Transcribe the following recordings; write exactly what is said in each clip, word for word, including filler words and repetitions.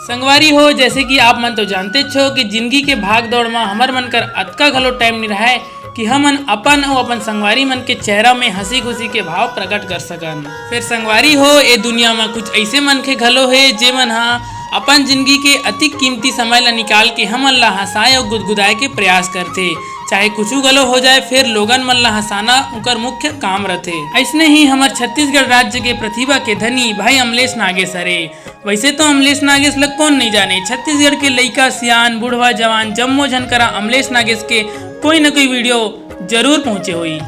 संगवारी हो, जैसे कि आप मन तो जानतेच हो कि जिंदगी के भाग दौड़ म हमर मन कर अतका घलो टाइम नइ रहय कि हमन अपन अउ अपन संगवारी मन के चेहरा में हंसी खुशी के भाव प्रकट कर सकन। फेर संगवारी हो, ए दुनिया म कुछ ऐसे मनखे घलो हे, जेमन ह अपन जिंदगी के अति कीमती समय ला निकाल के हमन ला हंसाए अउ गुदगुदाए के प्रयास करथे। चाहे कुछू घलो हो जाए, फेर लोगन मन ला हंसाना उनकर मुख्य काम रथे। ऐसने ही हमर छत्तीसगढ़ राज्य के प्रतिभा के धनी भाई अमलेश नागेश हरे। वैसे तो अमलेश नागेश ल कौन नहीं जाने, छत्तीसगढ़ के लइका, सियान, बुढ़वा, जवान, जम्मो झन करा अमलेश नागेश के कोई न कोई वीडियो जरूर पहुंचे होई।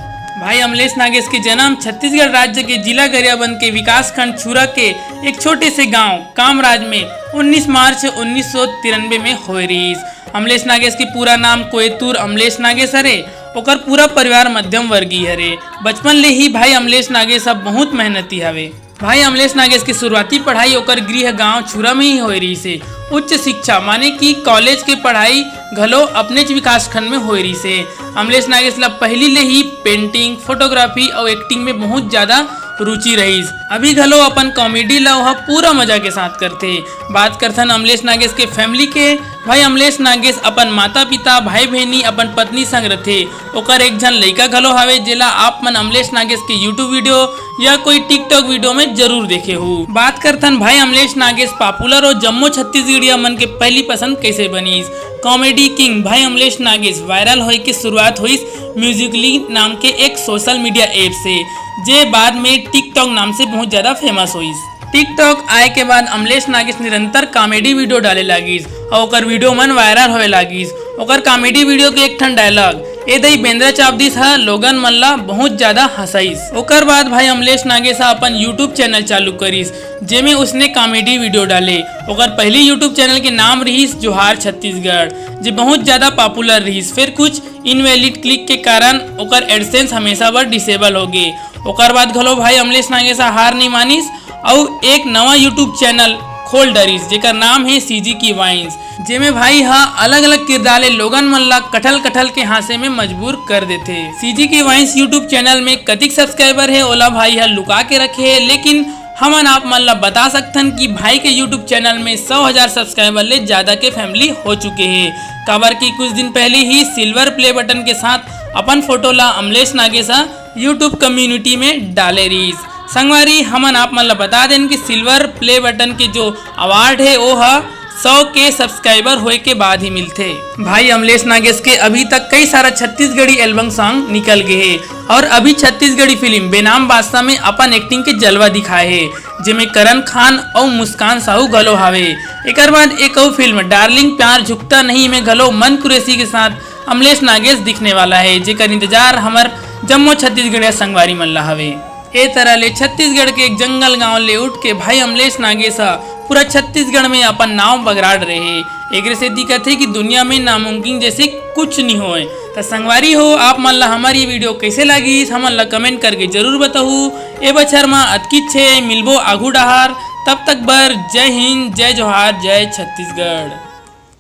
भाई अमलेश नागेश के जन्म छत्तीसगढ़ राज्य के जिला गरियाबंद के विकासखंड छुरा के एक छोटे से गांव कामराज में उन्नीस मार्च उन्नीस सौ तिरानबे में होए रहिस। अमलेश नागेश के पूरा नाम कोयतूर अमलेश नागेश हरे। ओकर पूरा परिवार मध्यम वर्गीय हरे। बचपन ले ही भाई अमलेश नागेश अब बहुत मेहनती हवे। भाई अमलेश नागेश के शुरुआती पढ़ाई ओकर गृह गांव छुरा में ही होए रहिस हे। उच्च शिक्षा माने कि कॉलेज के पढ़ाई घलो अपनेच विकासखंड में होए रहिस हे। अमलेश नागेश ला पहिली ले ही पेंटिंग, फोटोग्राफी अउ एक्टिंग में बहुत ज्यादा रुचि रहिस। अभी घलो अपन कॉमेडी ला ओह पूरा मजा के साथ करथे। बात करथन अमलेश नागेश के फैमिली के। भाई अमलेश नागेश अपन माता पिता, भाई बहिनी, अपन पत्नी संग रथे। ओकर एक झन लइका घलो हावे, जेला आप मन अमलेश नागेश के YouTube वीडियो या कोई TikTok वीडियो में जरूर देखे हो। बात करथन भाई अमलेश नागेश पॉपुलर और जम्मो छत्तीसगढ़िया मन के पहली पसंद कैसे बनिस। कॉमेडी किंग भाई अमलेश नागेश वायरल होए के शुरुआत होइस म्यूजिकली नाम के एक सोशल मीडिया ऐप से, जे बाद में TikTok नाम से बहुत ज्यादा फेमस होइस। TikTok आए के बाद अमलेश नागेश निरंतर कॉमेडी वीडियो डाले लागिस और ओकर वीडियो मन वायरल होए लागिस। ओकर कॉमेडी वीडियो के एक ठन डायलॉग, "ए दई बेंदरा चाप दिस," ह लोगन मन ला बहुत ज्यादा हंसाइस। ओकर बाद भाई अमलेश नागेश ह अपन YouTube चैनल चालू करिस, जेमे उसने कॉमेडी वीडियो डाले। ओकर पहली YouTube चैनल के नाम रहिस जोहार छत्तीसगढ़, जे बहुत ज्यादा पॉपुलर रहिस। फिर कुछ इनवैलिड क्लिक के कारण ओकर AdSense हमेशा बर डिसेबल हो गे। ओकर बाद घलो भाई अमलेश नागेश ह हार नहीं मानिस अउ एक नवा YouTube चैनल खोल डरिस, जेकर नाम हे CG की वाइन्स, जेमे भाई ह अलग-अलग किरदार ले लोगन मन ला कठल-कठल के हांसे में मजबूर कर देथे। CG की वाइन्स YouTube चैनल में कतिक सब्सक्राइबर हे, ओला भाई ह लुका के रखे हे, लेकिन हमन आप मन ला बता सकथन कि भाई के YouTube चैनल में सौ हजार सब्सक्राइबर ले ज्यादा के फैमिली हो चुके हे, काबर कि कुछ दिन पहले ही सिल्वर प्ले बटन के साथ अपन फोटो ला अमलेश नागेश ह YouTube कम्युनिटी में डाले रहिस। संगवारी, हमन आप मन ला बता देन कि सिल्वर प्ले बटन के जो अवार्ड हे, ओ ह सौ के सब्सक्राइबर होए के बाद ही मिलथे। भाई अमलेश नागेश के अभी तक कई सारा छत्तीसगढ़ी एल्बम सॉन्ग निकल गए हे और अभी छत्तीसगढ़ी फिल्म बेनाम बादशाह में अपन एक्टिंग के जलवा दिखाए हे, जेमे करण खान अउ मुस्कान साहू घलो हावे। एकर बाद एक अउ फिल्म डार्लिंग प्यार झुकता नहीं में घलो मन कुरैशी के साथ अमलेश नागेश दिखने वाला हे, जेकर इंतजार हमर जम्मो छत्तीसगढ़िया संगवारी मन ला हवे। ए तरह ले छत्तीसगढ़ के एक जंगल गांव ले उठ के भाई अमलेश नागेश ह पूरा छत्तीसगढ़ में अपन नाम बगराड़ रहे। एकरे सेती कथे कि दुनिया में नामुमकिन जैसे कुछ नहीं होए। त संगवारी हो, आप मन ला हमर ये वीडियो कैसे लागिस, हमन ला कमेंट करके जरूर बताहू। ए बछर म अतकीच हे, मिलबो आघू डहार। तब तक बर जय हिंद, जय जोहार, जय छत्तीसगढ़।